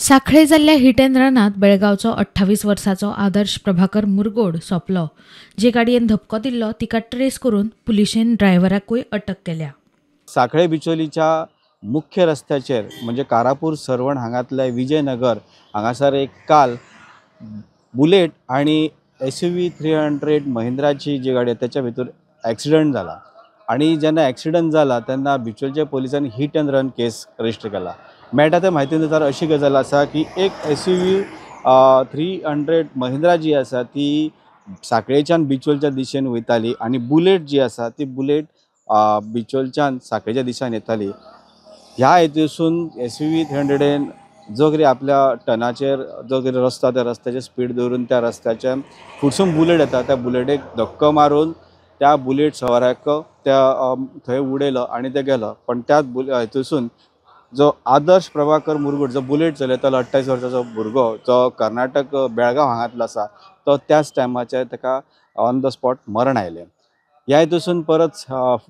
सांखळे जाल्ल्या hit and रनांत बेळगांवचो 28 वर्सांचो आदर्श प्रभाकर मुरगोड सोंपलो. जे गाडयेन धपको दिल्लो तिका ट्रेस करून पुलिशेन ड्रायव्हराकूय अटक केल्या. सांखळे बिचोलीच्या मुख्य रस्त्याचेर म्हणजे कारापूर सर्वण हांगातल्या विजयनगर हांगासर एक काल बुलेट आणि SUV 300 महिंद्राची जी गाडी आहे त्याच्या भितर ॲक्सिडंट जाला आणि जेन्ना ॲक्सिडंट जाला तेन्ना बिचोलच्या पोलिसांनी hit and run case register केला. मेळटा ते म्हायती नुसार अशी गजाल आसा की एक SUV 300 Mahindra जी आसा ती सांखळेच्यान बिचोलच्या दिशेन वयताली आनी बुलेट जी आसा ती बुलेट बिचोलच्यान सांखळेच्या दिशेन येताली. ह्या हेतूसून SUV 300 जो कितें आपल्या टनाचेर जो कितें रस्तो त्या रस्त्याचेर स्पीड दवरून त्या रस्त्याच्या फुडसून बुलेट येता त्या बुलेटीक धक्को मारून त्या बुलेट सवाराक त्या थंय उडयलो आनी ते गेलो. पण त्याच हेतूसून जो आदर्श प्रभाकर मुरगुड जो बुलेट चलयतालो 28 वर्साचो भुरगो जो कर्नाटक बेळगांव हांगांतलो आसा तो त्याच टायमाचेर ताका ऑन the spot मरण आयलें. ह्या हेतूसून परत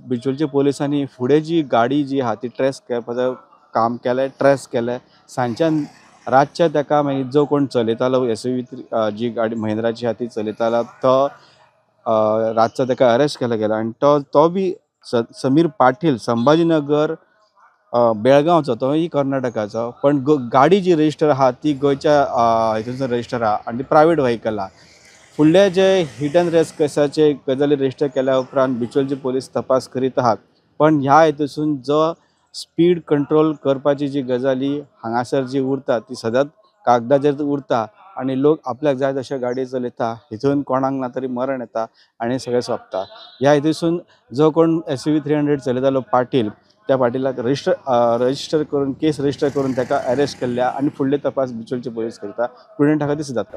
बिचोलच्या पोलिसांनी फुडें जी गाडी जी आहा ती ट्रेस करपाचें काम केलें, ट्रेस केलें. सांजच्यान रातच्या ताका मागीर जो कोण चलयतालो SUV जी गाडी महिंद्राची आहा ती चलयतालो तो रातचो ताका अरेस्ट केलो गेलो आनी तो बी समीर पाटील संभाजीनगर बेळगांवचो, तोय कर्नाटकाचो, पण गाडी जी रजिस्टर आहा ती गोंयच्या हितून रजिस्टर आहा आनी ती प्रायवेट व्हेकल आहा. फुडले जे हिट अँड रेस केसाचे गजाली रजिस्टर केल्या उपरांत बिचोलचे पोलीस तपास करीत आहात. पण ह्या हेतूसून जो स्पीड कंट्रोल करपाची जी गजाली हांगासर जी उरता ती सदांच कागदाचेर उरता आनी लोक आपल्याक जाय तशे गाडी चलयता, हितून कोणाक ना तरी मरण येता आनी सगळें सोंपता. ह्या हेतूसून जो कोण SUV 300 चलयतालो पाटील त्या पाटिलाक रजिस्टर करून केस रजिस्टर करून ताका अरेस्ट केल्ल्या आनी फुडले तपास बिचोलचे पोलीस करता. प्रुडंट हाका दिसतात.